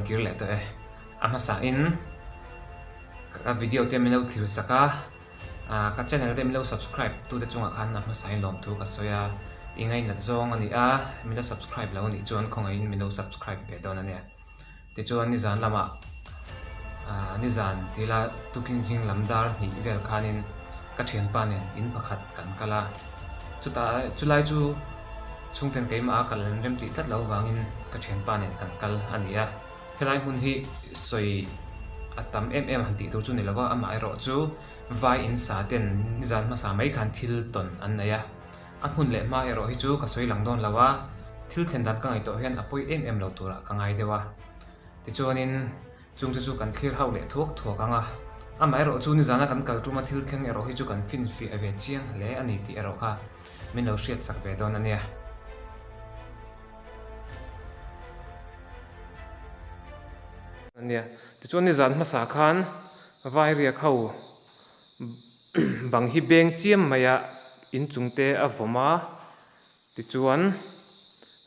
kir leh tawh e. A hmasa in ka video te min lo thlir sak a, ka channel te min lo subscribe tu te chungah khan a hmasa in lawmthu ka sawi a, i ngainat zawng a ni a, min lo subscribe lo a nih chuan khawngaihin min lo subscribe ve dawn a nia. Tichuan nizan lamah nizan tila tukin zing lam dar hnih vel khanin ka thianpa nen in pakhat kan kal a, chutah chulai chu chhungten keimah a kal an rem tih tlat loh vangin ka thianpa nen kan kal a ni a. Helai hmun hi sawi a tam em em han tih tur chu ni lova, amaherawh chu vai in sa ten nizan hmasa mai khan thil tawn an nei a. A hmun leh hma erawh hi chu ka sawi lang dawn lo a, thil thlen dan ka ngaihtuah hian a pawi em em lo turah ka ngai deuh a. Tichuanin chung te chu kan thlir hauh leh thuak thuak ang a, amah erawh chu nizana kan kal tuma thil thleng erawh hi chu kan finfiah ve chiang hle a ni tih erawh kha min lo hriat sak ve dawn a nia. A nia. Tichuan nizan hmasa khan Vairiak ho Bang hi beng chiam mai a inchung te a vawm a tichuan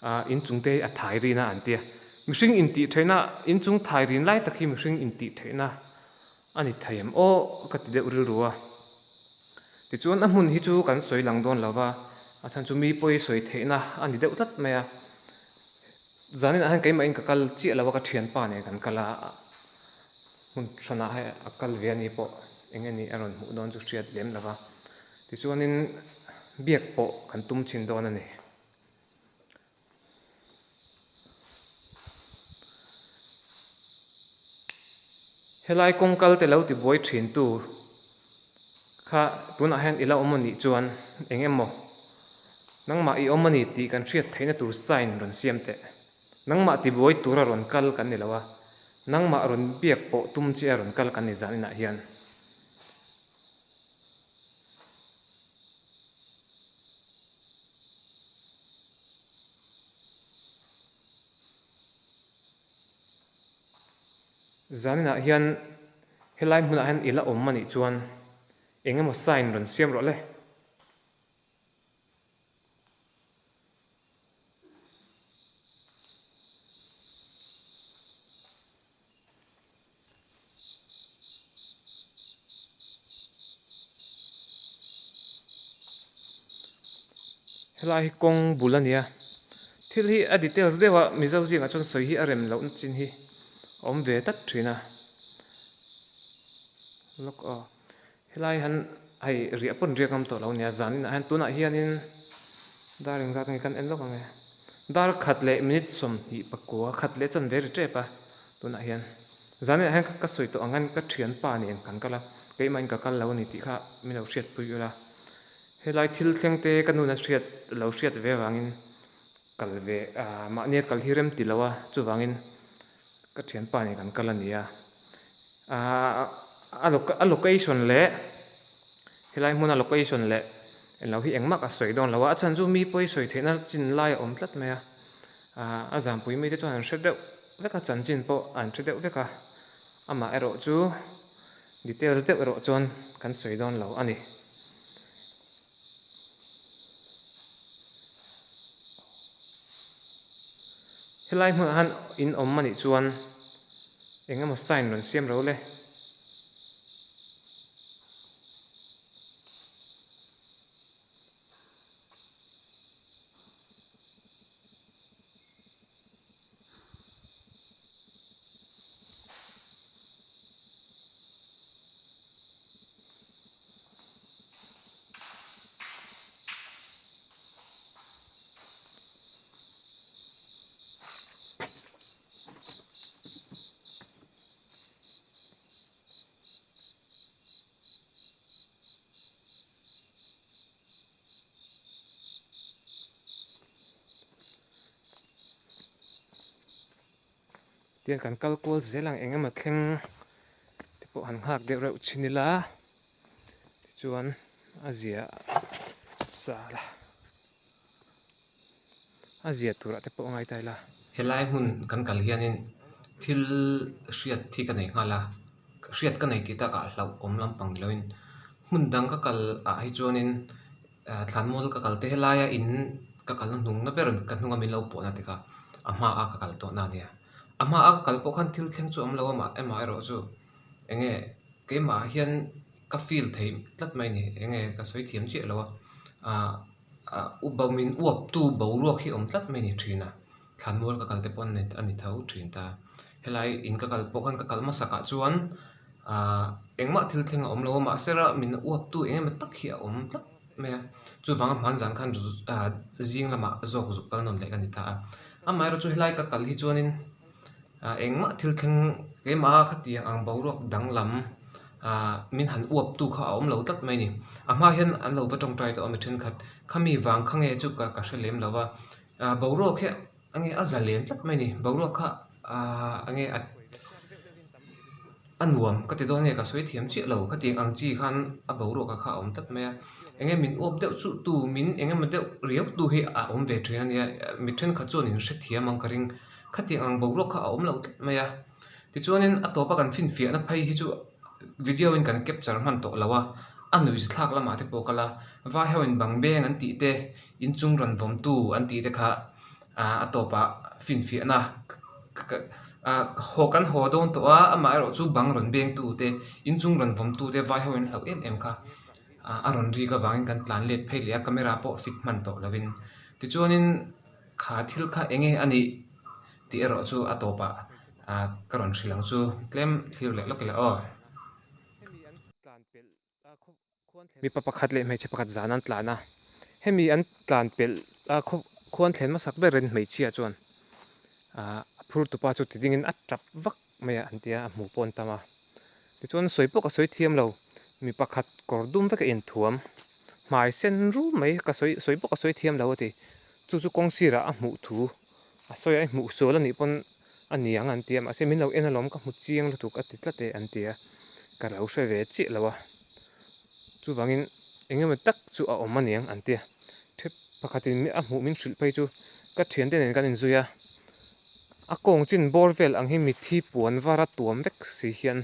ah inchung te hi a thai rin a an ti a mihring intih theihna inchung thai rin lai tak hi mihring intih theihna a ni thei em aw ka ti deuh rilru a tichuan a hmun hi chu kan sawi lang dawn lo va a chhan chu mi pawi sawi theihna a ni deuh tlat mai a zanin ah hian keimah in ka kal chiah lo a ka thianpa nen kan kal a. Hmun hranah hei a kal ve a ni pawh eng nge ni a rawn hmuh dawn chu hriat lem lo va, tichuanin biak pawh kan tum thin dawn a ni. Helai kawng kal te lo ti buai thin tu kha tunah hian i la awm a nih chuan eng emaw nangmah i awm a ni tih kan hriat theihna tur sign rawn siam teh. Nangmah tibuai tura rawn kal kan ni lo a, nangmah rawn biak pawh tum che a rawn kal kan ni zan inah hian. Zan inah hian helai hmunah hian i la awm a nih chuan eng emaw sign rawn siam rawh le. Helai hi kawng bul a ni a, thil hi a details deuh a Mizo zingah chuan sawi hi a rem loh na chin hi a awm ve tlat thin a, lawk aw. Helai hian hei riah pawn riak ngam tawh lo nia zan inah hian tunah hianin dar engzat nge kan en lawk ang e dar khat leh minute 20 pakua khat leh chan ve ri tep a tunah hian zan inah hian ka sawi tawh ang hian ka thianpa nen kan kal a keimah in ka kal lo a ni tih kha min lo hriatpui ula helai thil thleng te ka nuna hriat lo hriat ve avangin kal ve ah mahnia kal hi rem ti lo a chuvangin Ka thianpa nen kan kal a ni a, aaa a location leh helai hmuna location leh englo hi engmah ka sawi dawn lo a, a chhan chu mi pawi sawi theihna chin lai a awm tlat mai a, aaa a zampui mite chuan an hre deuh vek a chanchin pawh an hre deuh vek a, amah erawh chu details deuh erawh chuan kan sawi dawn lo a ni. Helai hmunah hian in awm a nih chuan eng emaw sign rawn siam ro le. Tiang kan kal kual zel ang eng emaw thleng te pawh han nghak deuh reuh thin ila tichuan a zia sal a a zia turah te pawh a ngai ta ila. Helai hmun kan kal hianin thil hriat hi ka nei nghal a, hriat ka nei tih takah hlauhawm lampang ni loin hmun dang ka kal ah hi chuanin thlanmual ka kal te helaia in ka kalna hnungna ber ka hnunga min lo pawhna te kha a hmaa ka kal tawhna a nia. A hma a ka kal pawh khan thil thleng chu a awm lo a mah amaherawh chu eng nge keimah ah hian ka feel thei tlat mai a ni eng nge ka sawi thiam chiah lo a ah ah upa min uap tu boruak hi a awm tlat mai a ni thin a thlanmual ka kal te pawh a ni tho thin ta helai in ka kal pawh khan ka kal hmasak ah chuan ah engmah thil thleng a awm lo a mahse ram min uap tu eng emaw tak hi a awm tlat mai a chuvang a hmanzan khan ah zing lamah zawk zuk kal nawn leh ka ni ta a amaherawhchu helai ka kal hi chuanin ah engmah thil thleng keimah a khatiang ang boruak danglam ah min han uap tu kha a awm lo tlat mai a ni a hma hian an lo va tawngtai tawh a mi thenkhat khami vang kha nge chu ka ka hre lem lo va ah boruak hi enge a zalen tlat mai a ni boruak kha ah enge a a nuam ka ti dawn nge ka sawi thiam chiah lo khatiang ang chi khan a boruak ah kha a awm tlat mai a enge min uap deuh chu tu min eng emaw deuh riau tu hi a awm ve thin a nia mi thenkhat chuan in hrethiam ang ka ring khatiang ang boruak kha a awm lo tlat mai a tichuanin a tawpa kan finfiahna phei hi chu video in kan capture hman tawh lo a a nuih thlak lamah te pawh kal a vai ho in bang beng an tih te inchung rawn vawm tu an tih te kha ah a tawpah finfiahna ah haw kan haw dawn tawh a amaherawh chu bang rawn beng tu te inchung rawn vawm tu te vai ho in hlauh em em kha ah a rawn rik avangin kan tlan let phei leh a camera pawh fit hman tawh lovin tichuanin kha thil kha eng nge a nih tih erawh chu a tawpah ah ka rawn hrilh ang chu tlem thlir leh lawk ila aw. Mipa pakhat leh hmeichhe pakhat zan an tlan a, hemi an tlan pelh a khuan thlen hmasak berin hmeichhia chuan ah a phur tupa chu ti dingin a tap vak mai a an ti a, a hmuh pawh an tam a. Tichuan sawi pawh ka sawi thiam lo, mi pakhat kawr dum vek a inthuam, hmai sen rum mai ka sawi sawi pawh ka sawi thiam lo a ti. Chu chu kawng sirah a hmuh thu a sawi a, i hmuh sual a nih pawn a ni ang an ti a, mahse min lo en alawm ka hmu chiang lutuk a ti tlat e an ti a, ka lo hre ve chiah lo a, chuvangin eng emaw tak chu a awm a niang an ti a, thep pakhatin a hmuh min hrilh phei chu ka thiante nen kan inzui a, a kawng chin bawr vel ang hi mithi puan var a tuam vek si hian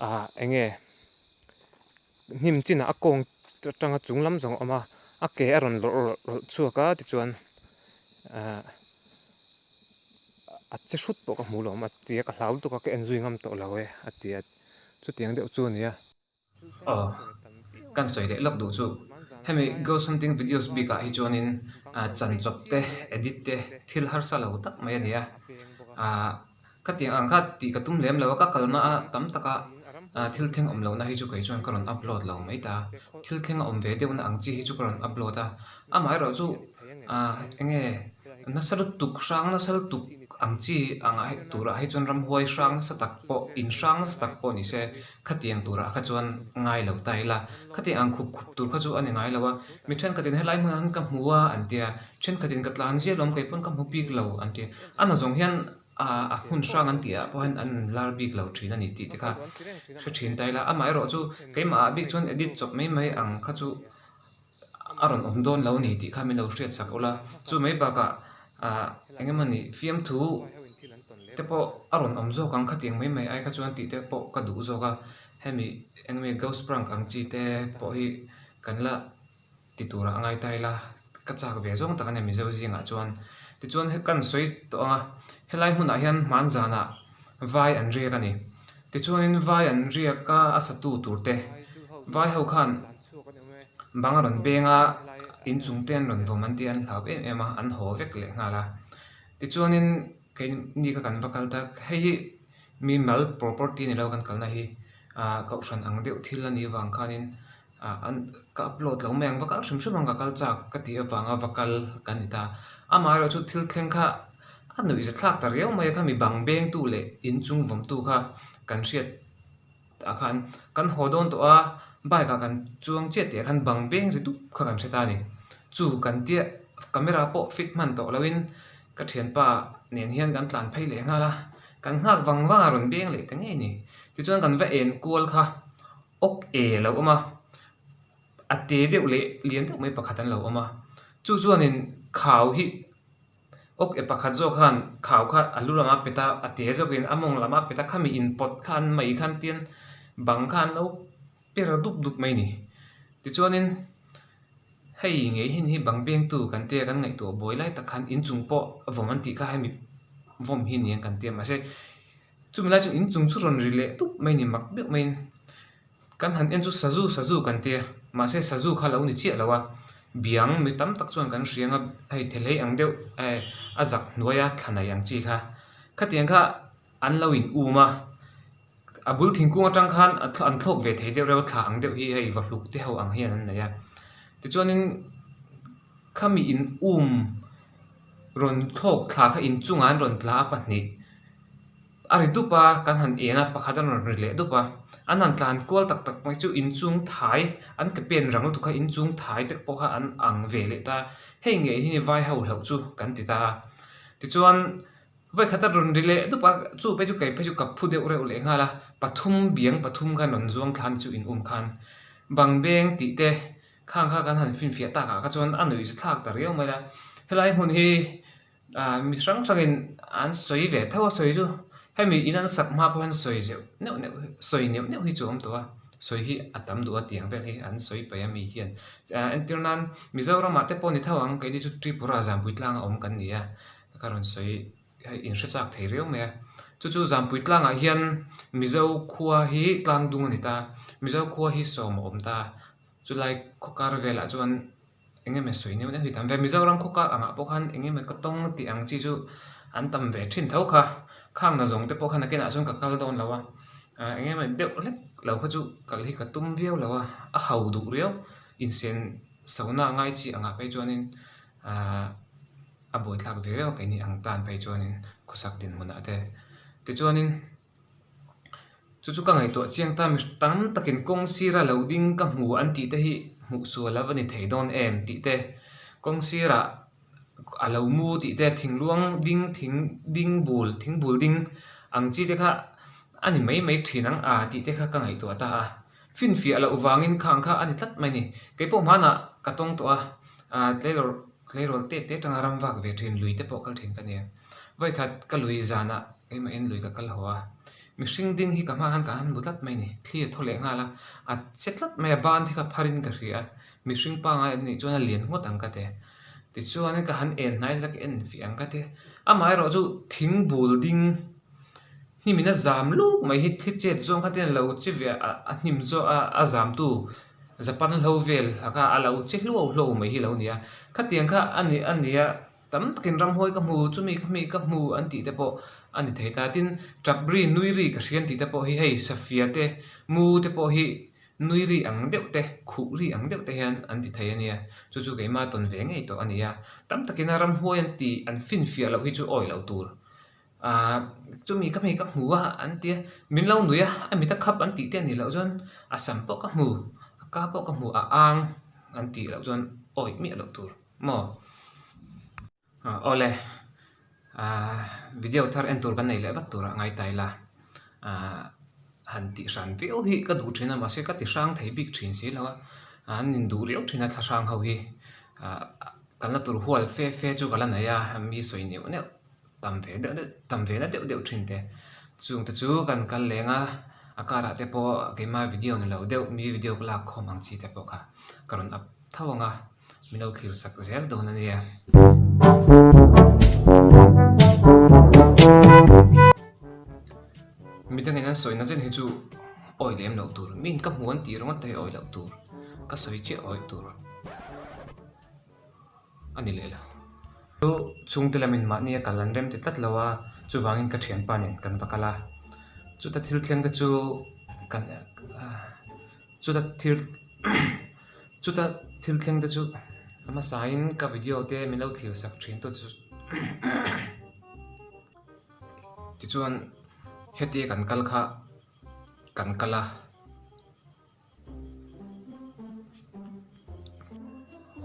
ah eng nge hnim chinah a kawng atanga chung lam zawng a awm a, a ke a rawn lawrh lawrh chhuak a tichuan ah. A che hrut pawh ka hmu lo a ti a, ka hlau lutuk a, ka en zui ngam tawh lo e a ti a, chutiang deuh chu a ni a. Aw, kan sawi leh lawk duh chu hemi Ghost Hunting videos bikah hi chuanin chan chawp te, edit te thil harsa lo tak mai a ni a, khatiang ang kha tih ka tum lem lo a, ka kalna a tam taka thil thleng awm lohna hi chu kei chuan ka rawn upload lo mai ta, thil thleng a awm ve deuhna ang chi hi chu ka rawn upload a, amaherawhchu chu eng nge Nasa lutuk hrang nasa lutuk ang chi angah hei turah hei chuan ramhuai hrang nasa tak pawh in hrang nasa tak pawh ni se khatiang turah kha chuan ngai lo ta ila khatiang ang khup khup tur kha chu a ni ngai lo a mi thenkhatin helai hmunah hian ka hmu a an tia thenkhatin ka tlan ziah lawm kei pawn ka hmu bik lo an tia a na zawng hian a hmun hrang an tih ah pawh hian an lar bik lo thin a ni tih te kha hre thin ta ila amaherawh chu keimah ah bik chuan edit chawp mai mai ang kha chu. a rawn awm dawn lo a ni tih kha min lo hriat sak ula, chu mai bakah ah eng emaw ni fiamthu te pawh a rawn awm zawk ang khatiang mai mai ai kha chuan tih te pawh ka duh zawk a, hemi eng emaw ghost prank ang chi te pawh hi kan la ti turah a ngai ta ila ka chak ve zawng tak a nia Mizo zingah chuan tichuan he kan sawi tawh ang a helai hmunah hian hmanzanah vai an riak a ni tichuanin vai an riak a a satu tur te vai ho khan. Bang a rawn beng a, inchung te an rawn vawm an ti a, an hlau em em a, an haw vek leh nghal a. Tichuanin keini kha kan va kal ta, hei hi mi mal property ni lo kan kalna hi ah kohhran ang deuh thil a nih avang khanin ah an ka upload lo mai ang, va kal hrim hrim ang ka kal chak ka tih avanga va kal kan ni ta. Amaherawhchu thil thleng kha a nuihza thlak ta riau mai a kha mi bang bengtu leh inchung vawmtu kha kan hriat. Tah khan kan haw dawn tawh a, bike ah kan chuang chiah tih ah khan bang beng ri dup kha kan hre ta a ni. Chu kan tia camera pawh fit hman tawh loin ka thianpa nen hian kan tlan phei leh nghal a, kan nghak vang vang a rawn beng leh ta ngei a ni. Tichuan kan va en kual kha awk e a lo awm a, a te deuh leh lian deuh mai pakhat an lo awm a, chu chuanin khau hi. Awk e pakhat zawk khan khau kha a lu lamah pet a, a te zawkin a mawng lamah pet a, khami inpawt kha an mai khan tian bang kha an lo per dup dup mai a ni. Tichuanin hei ngei hin hi bang bengtu kan tia kan ngaihtuah buai lai tak khan inchung pawh vawm an tih kha hemi vawm hi ni ang kan ti a mahse chumi lai chuan inchung chu rawn ri leh dup mai a ni mak deuh maiin kan han en chu sazu sazu kan ti a mahse sazu kha a lo ni chiah lo a biang mi tam tak chuan kan hria ang a hei thelhei ang deuh eh a zak hnuaia thla nei ang chi kha khatiang kha an lo in um a a bul thingkung atang khan an thlawk ve thei deuh reuh a thla ang deuh hi hei vahluk te ho ang hian an nei a tichuanin khami in um rawn thlawk thla kha inchungah an rawn tla a pahnih a ri dup a kan han en a pakhat a rawn ri leh dup a an han tlan kual tak tak mai chu inchung thai an ke pen rang lutuk kha inchung thai te pawh kha an ang ve leh ta hei ngei hi vai ho hlauh chu kan ti ta a tichuan. Vawikhat a rawn ri leh dup a, chu phei chu kei phei chu ka phu deuh reuh leh nghal a, pathum biang pathum khan rawn zuang thlan chu in um khan bang beng tih te khang kha kan han finfiah tak ah kha chuan a nuih thlak ta riau mai a, helai hmun hi ah mi hrang hrang in an sawi ve tho a sawi chu hemi in an sak hma pawh hian sawi zeuh neuh neuh sawi neuh neuh hi chu a awm tawh a, sawi hi a tam duh a tiang vel hi an sawi paih a mi hian ah entir nan Mizoram ah te pawh ni tho ang keini chu Tripura Zampui tlang a awm kan ni a. Ka rawn sawi hei in hre chak thei riau mai a, chu chu Zampui tlangah hian Mizo khua hi tlang dung a ni ta, Mizo khua hi sawm a awm ta, chulai khaw kar velah chuan eng emaw sawi neuh neuh hi tam ve, Mizoram khaw kar angah pawh khan eng emaw ka tawng tih ang chi chu an tam ve thin tho kha, khang na zawng te pawh kha nakinah chuan ka kal dawn lo a, eng emaw deuh hlek lo kha chu kal hi ka tum viau lo a, a ho duh riau insen sona ngai chi angah phei chuanin ahh. A buaithlak ve reuh a keini ang tan phei chuanin khawsak dinhmunah te tichuanin chu chu ka ngaihtuah chiang ta mi tam takin kawng sira lo ding ka hmu an tih te hi hmuh sual a va ni thei dawn em tih te kawng sirah a lo mu tih te thingluang ding thing ding bul thing bul ding ang chi te kha a ni mai mai thin ang a tih te kha ka ngaihtuah ta a finfiah loh vangin khang kha a ni tlat mai a ni keipawh hmanah ka tawng tawh a ah tleirawl Tleirawl te te atanga ram vak ve thin lui te pawh kal thin ka nia. Vawikhat ka lui zanah keimahin lui ka kal haw a, mihring ding hi ka hma khan ka han bu tlat mai a ni. Thli a thaw leh nghal a, a che tlat mai a, ban te kha pharin ka hria a, mihring pangngai an nih chuan a lian ngawt ang ka ti. Tichuan ka han en hnai hlek en fih ang ka ti. Amaherawh chu thing bul ding hnimin a zam luk mai hi thli chet zawng kha te lo che ve a, a hnim zawh a, a zamtu Japan hlo vel a kha a lo che hluau hluau mai hi lo ni a, khatiang kha a ni a nia tam takin ramhuai ka hmu chumi ka hmi ka hmu an tih te pawh a ni thei ta tin tap ri nui ri ka hria an tih te pawh hi hei safia te mu te pawh hi nui ri ang deuh te khuh ri ang deuh te hian an ti thei a nia chu chu keimah tawn ve ngei tawh a ni a tam takin a ramhuai an tih an finfiah loh hi chu awi loh tur. Ahh chumi ka hmei ka hmu a an ti a, min lo nui a, a mit a khap an tih te a nih loh chuan a sam pawh ka hmu, a ka pawh ka hmu a ang an tih loh chuan awih miah loh tur maw. Ahh awle ahh video thar en tur kan nei leh vat tur ah ngai ta ila ahh han tih hran viau hi ka duh thin a mahse ka ti hrang thei bik thin si lo a, an induh riau thin a thla hrang ho hi ahh kalna tur hual fe fe chu ka la nei a mi sawi neuh neuh. Tam ve deuh deuh tam ve na deuh deuh thin te chung te chu kan kal leng a a karah te pawh keima video ni lo deuh mi video ka lak khawm ang chi te pawh kha ka rawn up tho ang a min lo thlir sak zel dawn a nia. Midangin an sawi na zen hi chu awi lem loh tur min ka hmu an tih ringawt te hi awi loh tur ka sawi chiah awi tur. A ni leh lo. Chu chhungte lamin mahni a kal an rem ti tlat lo a, chuvangin ka thianpa nen kan va kal a. Chuta thil thleng te chu kan chuta thil chuta thil thleng te chu a hmasain ka video te min lo thlir sak thin tu chu tichuan hetia kan kal kha kan kal a.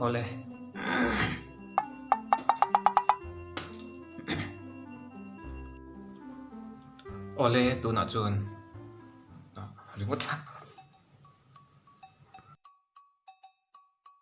Awle. Awle tunah chuan ringawt.